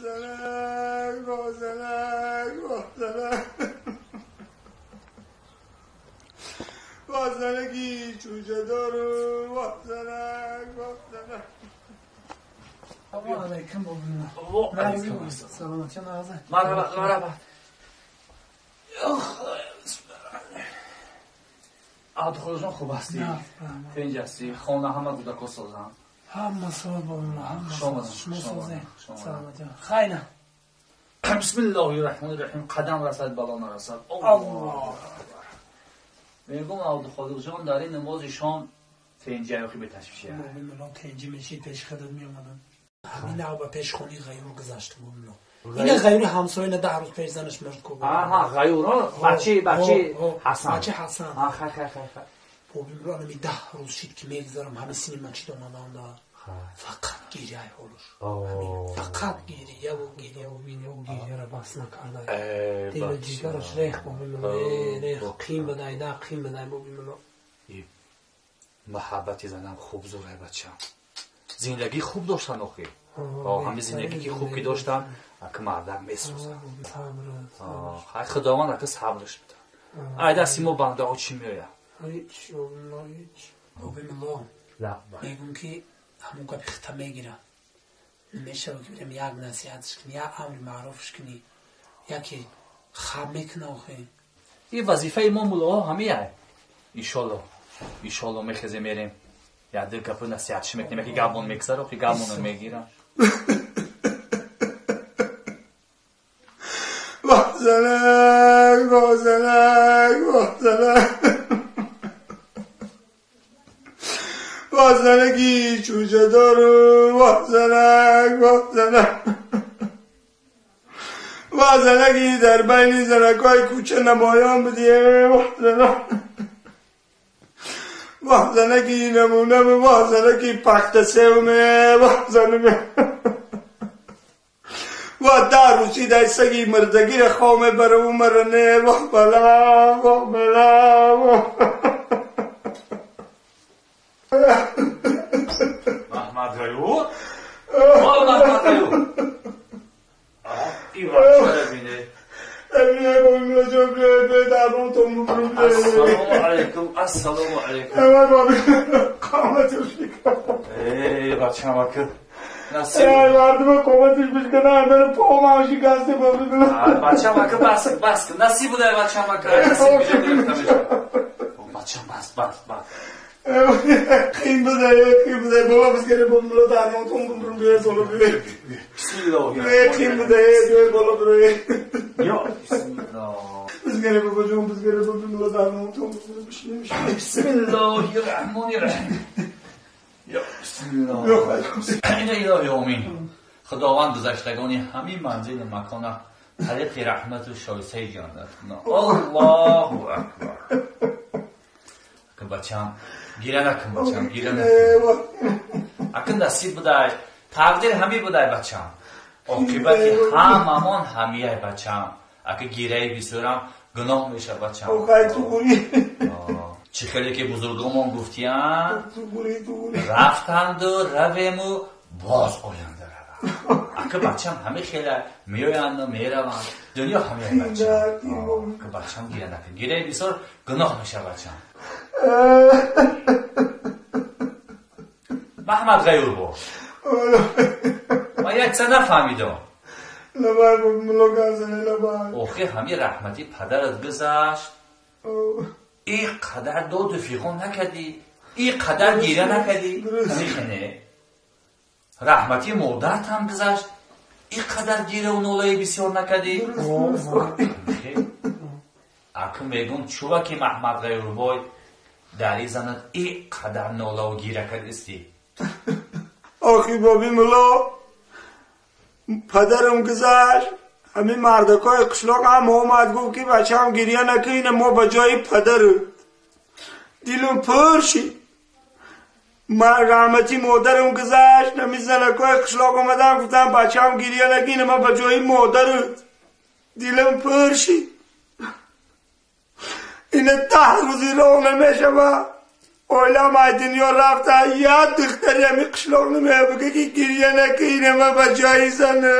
زنک واه زنک واه زنک واه زنکی چوچه دارم واه زنک واه زنک. علیکم. علیکم سلامتی نازه. مرحبا مرحبا. عبدالخالق خوب هستی؟ تنج هستی؟ خانه همه کودکا سازن؟ همه ساز بابا، همه ساز. شما سازه. سلامتی. خیلی. بسم الله الرحمن الرحیم. قدم رسد بالا نرسد. الله. میگم عبدالخالق جان در این نماز شام تنجی آخی به تشویشه. بابا تنجی میشید پیش خودت میامدن. همین او به پیش خونی غیور گذشت بابا. این غیور همسایه نه 10 روز پیش زنش مرد کو. آها غیور بچه بچه حسن. بچه حسن. آ خیر خیر خیر. بابا من 10 روز شد که میگذرم همه سینما چی اومدن دا. فقط گریه حالش. فقط گریه و گریه و گریه و گریه را بس نکرده. دل جگرش ریخ بابا ریخ قیم بدای دا قیم بدای بابا من. محبت زنم خوب زوره بچم. زندگی خوب داشتن آخه. همه زندگی که خوب که داشتن اگه مردم میسوزن. خیلی خداوند اگه صبرش بده. ای دستی ما بنده ها چی میآید؟ هیچ والله هیچ. بابا من میگم که همون گپی خطا میگیره. نمیشه که بریم یک نصیحتش کنی، یک امر معروفش کنی، یکی خواب میکنه آخه. این وظیفه ما ملاها همه ایشالله ایشالله میخزه میریم. یا دل گپ نصیحتش میکنیم، یکی گپون میگذره، یکی گپونو میگیره. واه زنک واه زنک واه زنک واه زنکی چوچه دارم واه زنک واه زنک واه زنکی در بین زنکای کوچه نمایان بدیه واه زنک واه زنکی نمونم واه زنکی پخت سومه واه زنمه واه 10 روزی در سگی مردگی را خامه برو مرنه واه بلا واه بلا واه. محمد غیور واه محمد غیور این بچه بینه. السلام علیکم. السلام علیکم. ای بچه مکه نصیب مردم قومتش بشکنه من پا شکسته بابا. بچه مکه بس بس نصیب بوده بچه مکه نصیب بشه. بچه بس بس بس قیم بده قیم بده بابا بس گره بابا درمان تون بمرم بیه سالو بیه. بسم الله. قیم بده بیه بالا بیه. یا بسم الله. بس گره بابا جون بس گره بابا درمان تون بمرم بشینه. بسم الله الرحمن الرحیم. یا بسم الله. این الهی امین. خداوند گذشتگانی همین منزل مکان طریق رحمت و شایسته جنت. الله اکبر. که بچم گیره نکن بچم گیره نکن. اکن نصیب بودای تقدیر همی بودای بچم. عاقبت هممان همیه بچم. اگه گیره بسیارم گناه میشه بچم. چه خیلی که بزرگمان گفتیان رفتند و رویم و باز آینده روم. اگه بچم همه خیلی میآیند و میروند. دنیا همه بچم. اگه بچم گیره نکن گیره بسیار گناه میشه بچم. محمد غیور با من یک چه نفهمیدم. آخه همه رحمتی پدرت گذشت این قدر داد و فیغان نکردی، این قدر گیره نکردی. همه رحمتی مادرت هم گذشت، این قدر گیره و نولای بسیار نکردی. اکه میگم چوبا که محمد غیور بای در این زنت این قدر نولا و گیره کردستی. آخی بابی ملا پدرم گذشت همین مردکای قشلاق هم آمد گفت که بچه هم گریه نکنین ما به جای پدر دلم پر شد. من رحمتی مادرم گذشت همین زنکای قشلاق آمدن گفتم بچه هم گریه نکنین ما به جای مادر دلم پر شد. اینه 10 روزی راه نمیشه و oilам ай дунё рафта як духтари ҳами қишлоқ намея бигӯ ки гирья накунӣ ма ба ҷои зана.